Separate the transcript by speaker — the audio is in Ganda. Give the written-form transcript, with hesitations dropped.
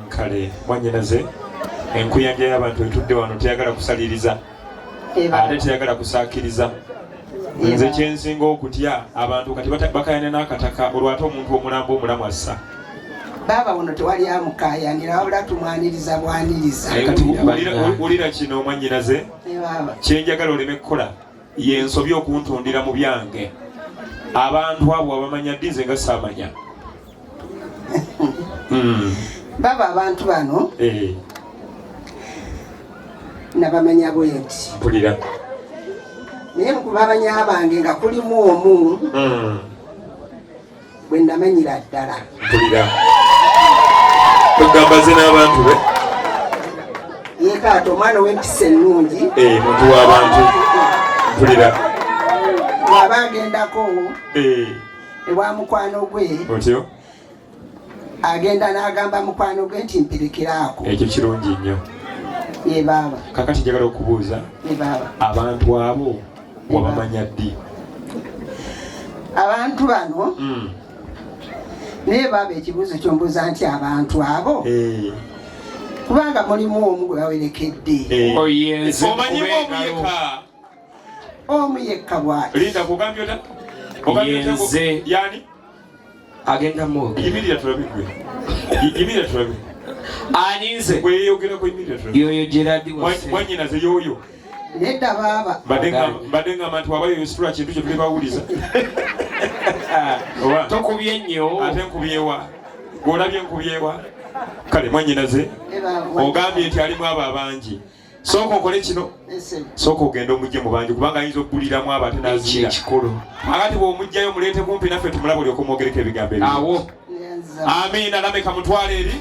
Speaker 1: Kale mwanyinaze, enkuyanja y'abantu etudde wano teyagala kusaliriza ate teyagala kusaakiriza. Nze kyensinga okutya, abantu kati bakayana n'akataka, olwo ate omuntu omulambo omulamu assa.
Speaker 2: Baaba, wuno tewali amukayanira, wabula tumwaniriza bwaniriza.
Speaker 1: Kati wulira kino, mwanyinaze.
Speaker 2: Baaba.
Speaker 1: Kyenjagala oleme kukola yensobi okuntundira mu byange. Abantu abo abamanya ddi? Nze nga saamanya.
Speaker 2: Baba, abantu bano nabamanya bwenti.
Speaker 1: Mpulira.
Speaker 2: Naye mukubamanya bange nga kulimu omu bwe namanyira ddala.
Speaker 1: Mpulira, kugamba ze n'abantu be.
Speaker 2: Yekaata omwana ow'empisa ennungi.
Speaker 1: Eh, muntu w'abantu, mpulira.
Speaker 2: Bw'aba agendako ewa mukwano gwe,
Speaker 1: otyo,
Speaker 2: agenda n'agamba mukwano gwe nti mperekeraako.
Speaker 1: Ekyo kirungi nnyo.
Speaker 2: Ye baaba.
Speaker 1: Kakati njagala okubuuza,
Speaker 2: Ye baaba.
Speaker 1: abantu abo wabamanya ddi?
Speaker 2: Abantu bano, naye baaba, ekibuuzo kyombuuza nti abantu abo, kubanga mulimu omu gwe bawerekedde.
Speaker 3: Oyenze.
Speaker 1: Omanyimu omu yekka?
Speaker 2: Omu yekka bwati.
Speaker 1: Linda, kugambye ota? Ogambye otya?
Speaker 3: Yenze.
Speaker 1: Yani?
Speaker 3: Agenda mwogera.
Speaker 1: Yimirira tulabe gwe. Yimirira tulabe.
Speaker 3: Aninze.
Speaker 1: Gwe yeyogerako, yimirira tulabe.
Speaker 3: Yoyo Gerard waffe.
Speaker 1: Mwanyinaze yoyo?
Speaker 2: Nedda baaba.
Speaker 1: Mbadde ngamba nti wabayo yositula kintu kye tuli bawuliza. Oba
Speaker 3: Tokubye nnyo.
Speaker 1: Ate nkubyewa? Gwolabye nkubyewa? Kale mwanyinaze,
Speaker 2: Ye baaba.
Speaker 1: ogambye nti alimu abo abangi. Sooka okole kino.
Speaker 2: Ese.
Speaker 1: Sooka ogende omugye mu bangi, kubanga ayinza okuguliramu abo ate
Speaker 3: Ekyo
Speaker 1: n'azira.
Speaker 3: ekikulu.
Speaker 1: Akati bw'omugjayo, muleete kumpi naffe tumulaba, olyoka omwogereko ebigambo ebyo.
Speaker 3: Awo.
Speaker 2: Nyanza.
Speaker 1: Amiina. Lameka, mutwale eri.